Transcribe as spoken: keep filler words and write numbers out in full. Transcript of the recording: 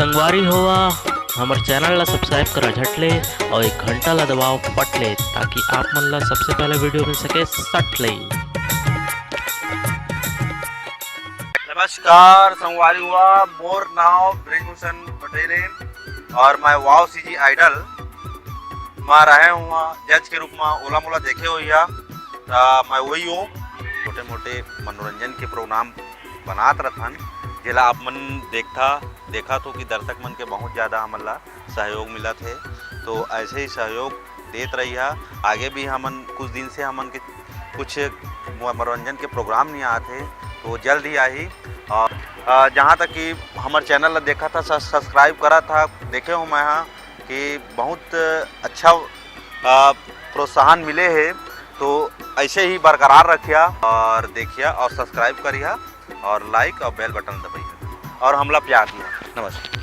संगवारी हो, हमर चैनल ला सब्सक्राइब करा झट ले और एक घंटा ला दबाओ पट ले, ताकि आप मन ला सबसे पहले वीडियो मिल सके सट ले। नमस्कार संगवारी हो, मोर नाव ब्रजभूषण पटेल हे और मैं वाव सीजी आइडल मा रहे हुआ जज के रूप में। ओला मोला देखे होइहा, त मैं वही हूँ। छोटे मोटे मनोरंजन के प्रोग्राम बनात रथन, जेला आप मन देखथा, देखत हो कि दर्शक मन के बहुत ज़्यादा हमन ला सहयोग मिलत हे। तो ऐसे ही सहयोग देत रहिहा। आगे भी हमन कुछ दिन से हमन के कुछ मनोरंजन के प्रोग्राम नहीं आत हे, तो जल्द ही आही। और अ, जहाँ तक कि हमर चैनल ला देखत हा, सब्सक्राइब करत हा, देखे हो मैं हा कि बहुत अच्छा अ, प्रोत्साहन मिले हे। तो ऐसे ही बरकरार रखिया और देखिया और सब्सक्राइब करिया और लाइक और बेल बटन दबाइया और हमला प्यार दिया। नमस्कार।